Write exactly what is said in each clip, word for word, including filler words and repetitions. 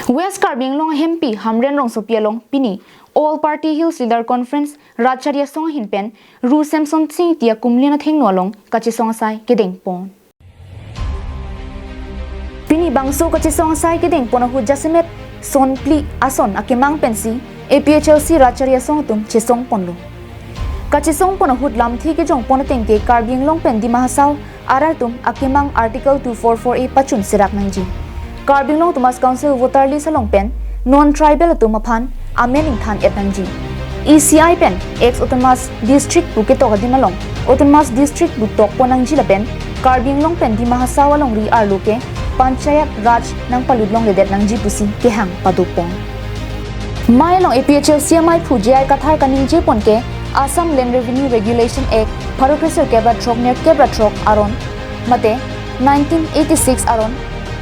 West Karbi Anglong ahempi Hamren Rongsopi along pini All Party Hills Leader Conference Ratchari Asong ahin pen Ru Semsonsing Ingti akumlin athengno along kachesong asai kedengpon. Pini bangso kachesong asai kedengpon ahut jasemet son phli ason akemang pensi A P H L C Ratchari Asong atum chesongponlo. Kachesongpon ahut lamthe kejongpon ateng ke Karbi Anglong pen Dima Hasao arat atum akemang Article two four four A pachun serak nangji. Karbi Anglong Autonomous Council voter list along pen non-tribal atum aphan amen ingthan et nangji. E C I pen ex Autonomous District pu ketok adim along Autonomous District pu tokpon nangji lapen Karbi Anglong pen Dima Hasao alongri arlo ke Panchayat Raj nangpalut longledet nangji pusi kehang padopon. Mai along A P H L C amaiphu J I Kathar kaningjepon ke Assam Land Revenue Regulation Act pharo kresirkep ra throk nerkep ra throk aron mate nineteen eighty-six aron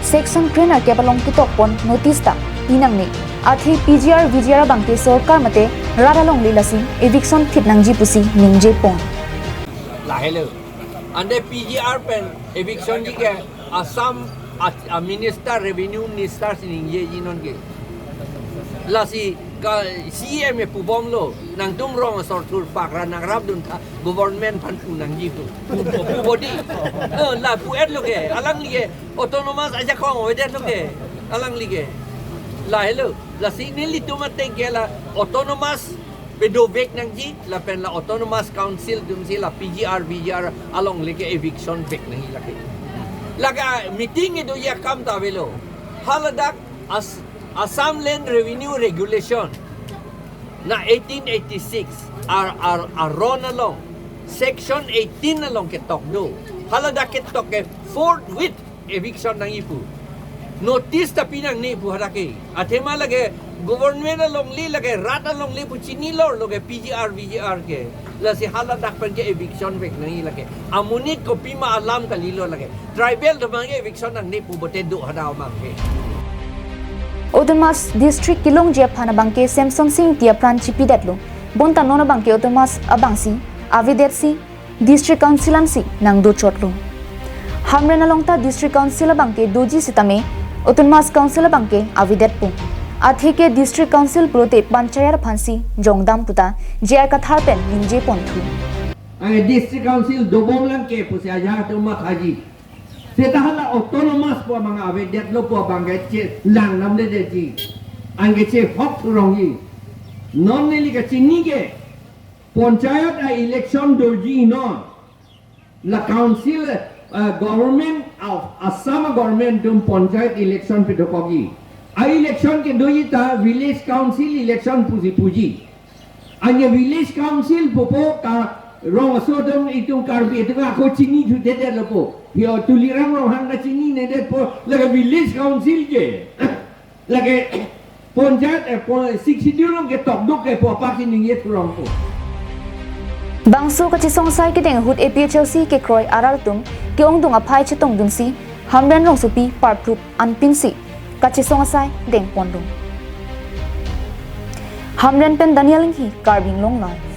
section krenerkep along ketokpon notice ta pi nangne. Athe P G R V G R abang ke sorkar mate rat alongle lasi eviction phit nangji pusi ningjepon. Lahelo. Ante P G R pen eviction ji ke Assam a, a minister, revenue minister si ningjeji non ke. Lasi ka C M e pubomlo, nangtum rong asor thur pakra nangrapdun tha, government aphan pu nangji pu. Pu, pu bodi. Eh, la pu-etlo ke, alangli ke autonomous ajakong avedetlo ke, alangli ke. Lahelo, lasi nelitum ateng ke la autonomous pedovek nangji, lapen la Autonomous Council atumsi la P G R, V G R alongle ke eviction vek nangji lake. Lake meeting kedoji akam ta avelo. Haladak As-, Assam Land Revenue Regulation na eighteen eighty-six ar, ar, aron along, section eighteen along ketok do. Haladak ketok ke forthwith eviction nangji pu. Notice ta pi nangne pu hadak ke. Athema lake government alongle, lake rat alongle pu chinilorlo ke P G R, V G R ke. Lasi haladak pen ke eviction vek nangji lake. Amonit kopima alam kalilo lake. Tribal atum abang ke eviction nangne pu pote do hadak abang ke. Autonomous District kelongji aphan abang ke Semsonsing Ingti apran chipidetlo. Bonta non abang ke Autonomous abangsi avedetsi District Council ansi nangdochotlo. Hamren along ta District Council abang ke doji sitame Autonomous Council abang ke avedetpo. Athe ke District Council pulote Panchayat aphansi jongdam puta J I Kathar pen ningjeponthu. Anke District Council dobomlang ke pusi ajahak atum mathaji. Seta hala Autonomous pu abang avedetlo pu abang ke chelang namledetji. Anke chehok thurongji. Non neli kachini ke Panchayat a-election doji non. La council, uh, government of Assam government atum panchayat election pedokokji. A-election kedoji ta village council election pusi puji. Anke village council pupo ka rong aso atum itum Karbi atum ako chinithudetlo po. Yo Tuliram Ronghang ta chininedetpo lake village council ke. Lake panchayat, eh, po-, Sixth Schedule along ketok dok ke pu apak si ningje thurongpo. Bangso kachesong asai kedeng ahut A P H L C kekroi arat atum ke-ongdung aphai chetongdunsi Hamren Rongsopi parprup anpinsi kachesong asai dengponlo. Hamren pen Daniel Inghi, Karbi Anglong Live.